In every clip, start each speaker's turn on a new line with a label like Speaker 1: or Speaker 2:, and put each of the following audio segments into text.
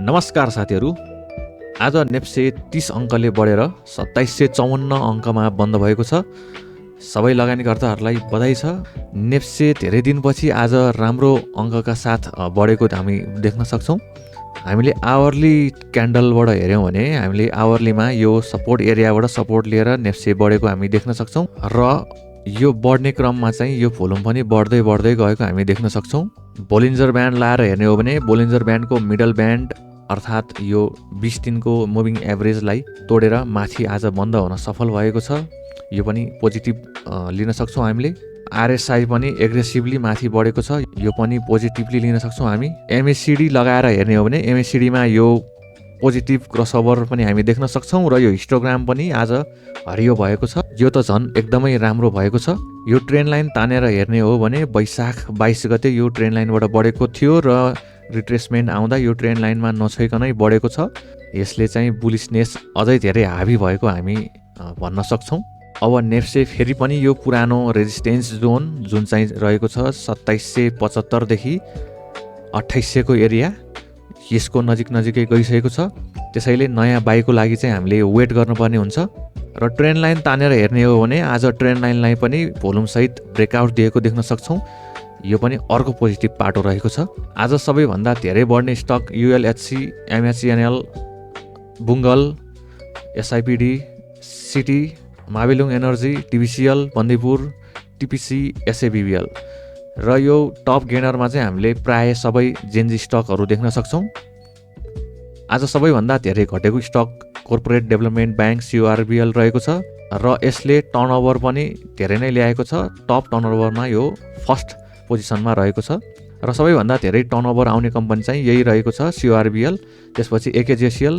Speaker 1: नमस्कार साथीहरू। आज नेप्से 30 अङ्कले बढेर 2754 अङ्कमा बन्द भएको छ। सबै लगानीकर्ताहरूलाई बधाई छ। नेप्से धेरै दिनपछि आज राम्रो अङ्कका साथ बढेको हामी देख्न सक्छौँ। हामीले आवरली क्यान्डलबाट हेऱ्यौँ भने हामीले आवरलीमा यो सपोर्ट एरियाबाट सपोर्ट लिएर नेप्से बढेको हामी देख्न सक्छौँ र यो बढ्ने क्रममा चाहिँ यो भोल्युम पनि बढ्दै गएको हामी देख्न सक्छौँ। बोलिन्जर ब्यान्ड लाएर हेर्ने हो भने बोलिन्जर ब्यान्डको मिडल ब्यान्ड अर्थात् यो 20 दिनको मुभिङ एभरेजलाई तोडेर माथि आज बन्द हुन सफल भएको छ। यो पनि पोजिटिभ लिन सक्छौँ हामीले। आरएसआई पनि एग्रेसिभली माथि बढेको छ, यो पनि पोजिटिभली लिन सक्छौँ हामी। एमएसिडी लगाएर हेर्ने हो भने एमएसिडीमा यो पोजिटिभ क्रसओभर पनि हामी देख्न सक्छौँ र यो हिस्टोग्राम पनि आज हरियो भएको छ। यो त झन् एकदमै राम्रो भएको छ। यो ट्रेन लाइन तानेर हेर्ने हो भने वैशाख 22 गते यो ट्रेन लाइनबाट बढेको थियो र रिट्रेसमेन्ट आउँदा यो ट्रेन लाइनमा नछोइकनै बढेको छ। यसले चाहिँ बुलिसनेस अझै धेरै हावी भएको हामी भन्न सक्छौँ। अब नेप्से फेरि पनि यो पुरानो रेजिस्टेन्स जोन जुन चाहिँ रहेको छ 2775 देखि 2800 को एरिया, यसको नजिकै गइसकेको छ। त्यसैले नयाँ बाईको लागि चाहिँ हामीले वेट गर्नुपर्ने हुन्छ र ट्रेन लाइन तानेर हेर्ने हो भने आज ट्रेन लाइनलाई पनि भोल्युमसहित ब्रेकआउट दिएको देख्न सक्छौँ। यो पनि अर्को पोजिटिभ पाटो रहेको छ। आज सबैभन्दा धेरै बढ्ने स्टक युएलएचसी, एमएचएनएल, बुङ्गल, एसआइपिडी, सिटी, माविलुङ एनर्जी, टिबिसिएल, बन्दीपुर, टिपिसी, एसएबिबिएल र यो टप गेनरमा चाहिँ हामीले प्राय सबै जेन्जी स्टकहरू देख्न सक्छौँ। आज सबैभन्दा धेरै घटेको स्टक कोर्पोरेट डेभलपमेन्ट ब्याङ्क सिओआरबिएल रहेको छ र यसले टर्नओभर पनि धेरै नै ल्याएको छ। टप टर्नओभरमा यो फर्स्ट पोजिसनमा रहेको छ र सबैभन्दा धेरै टर्नओभर आउने कम्पनी चाहिँ यही रहेको छ, सिओआरबिएल। त्यसपछि एकेजेसिएल,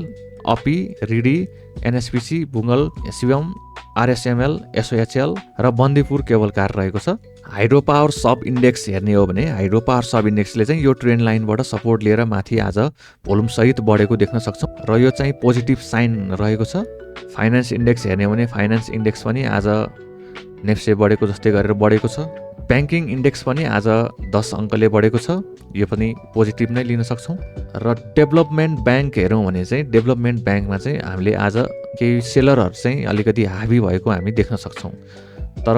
Speaker 1: अपी, रिडी, एनएसपिसी, बुङ्गल, शिवम, आरएसएमएल, एसओएचएल र बन्दीपुर केबल कार रहेको छ। हाइड्रो पावर सब इन्डेक्स हेर्ने हो भने हाइड्रो पावर सब इन्डेक्सले चाहिँ यो ट्रेन लाइनबाट सपोर्ट लिएर माथि आज भोल्युम सहित बढेको देख्न सक्छौँ र यो चाहिँ पोजिटिभ साइन रहेको छ। फाइनेन्स इन्डेक्स हेर्ने हो भने फाइनेन्स इन्डेक्स पनि आज नेप्से बढेको जस्तै गरेर बढेको छ। ब्याङ्किङ इन्डेक्स पनि आज 10 अङ्कले बढेको छ, यो पनि पोजिटिभ नै लिन सक्छौँ। र डेभलपमेन्ट ब्याङ्क हेरौँ भने चाहिँ डेभलपमेन्ट ब्याङ्कमा चाहिँ हामीले आज केही सेलरहरू चाहिँ अलिकति हाभी भएको हामी देख्न सक्छौँ, तर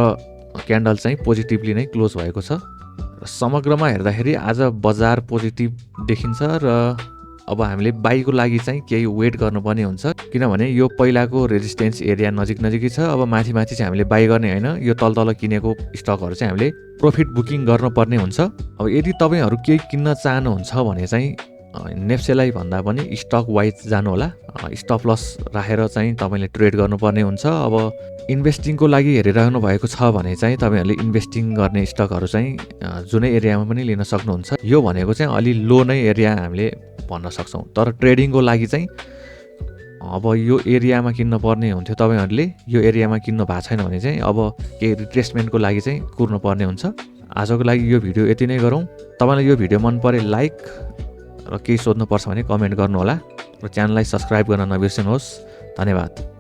Speaker 1: क्यान्डल चाहिँ पोजिटिभली नै क्लोज भएको छ। र समग्रमा हेर्दाखेरि आज बजार पोजिटिभ देखिन्छ र अब हामीले बाईको लागि चाहिँ केही वेट गर्नुपर्ने हुन्छ, किनभने यो पहिलाको रेजिस्टेन्स एरिया नजिकै छ। अब माथि चाहिँ हामीले बाई गर्ने होइन, यो तल किनेको स्टकहरू चाहिँ हामीले प्रफिट बुकिङ गर्नुपर्ने हुन्छ। अब यदि तपाईँहरू केही किन्न चाहनुहुन्छ भने चाहिँ नेप्सेलाई भन्दा पनि स्टक वाइज जानु होला। स्टप लस राखेर चाहिँ तपाईँले ट्रेड गर्नुपर्ने हुन्छ। अब इन्भेस्टिङको लागि हेरिरहनु भएको छ भने चाहिँ तपाईँहरूले इन्भेस्टिङ गर्ने स्टकहरू चाहिँ जुनै एरियामा पनि लिन सक्नुहुन्छ। यो भनेको चाहिँ अलि लो नै एरिया हामीले भन्न सक्छौँ, तर ट्रेडिङको लागि चाहिँ अब यो एरियामा किन्न पर्ने हुन्थ्यो। तपाईँहरूले यो एरियामा किन्न भएको छैन भने चाहिँ अब केही रिट्रेसमेन्टको लागि चाहिँ कुर्नुपर्ने हुन्छ। आजको लागि यो भिडियो यति नै गरौँ। तपाईँलाई यो भिडियो मन परे लाइक र केही सोध्नुपर्छ भने कमेन्ट गर्नुहोला र च्यानललाई सब्सक्राइब गर्न नबिर्सनुहोस्। धन्यवाद।